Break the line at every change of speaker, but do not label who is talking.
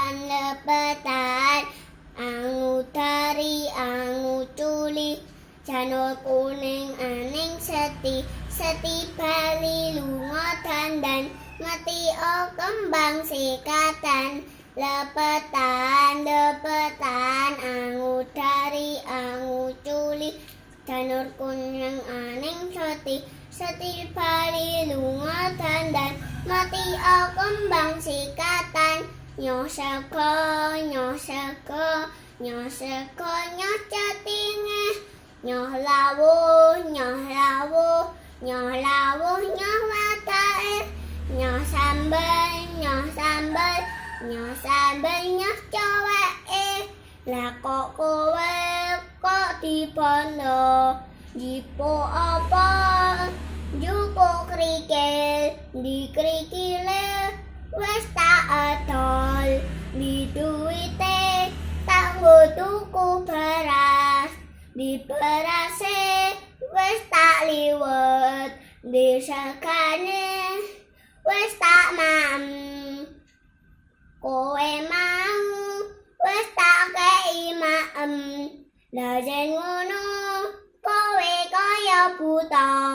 Lepetan, angu dari angu culi, janur kuning aning seti, seti bali lunga dandan, mati o kembang sikatan. Lepetan, lepetan, angu dari angu culi, janur kuning aning seti, seti bali lunga dandan, mati o kembang sikatan. Nyoh sego, nyoh sego, nyoh sego, nyoh cetinge, nyoh lawuh, nyoh lawuh, nyoh lawuh, nyoh watake, nyoh sambel, nyoh sambel, nyoh sambel, nyoh coweke. Lah, kok kowe kok dibondo? Jipuk apa? Jupuk krikil, di krikile wis tak edol, di duwite tak nggo tuku beras, di berase wis tak liwet, di segane wis tak maem. Kowe mau wis tak kei maem. Lah, yen ngono kowe kaya buta.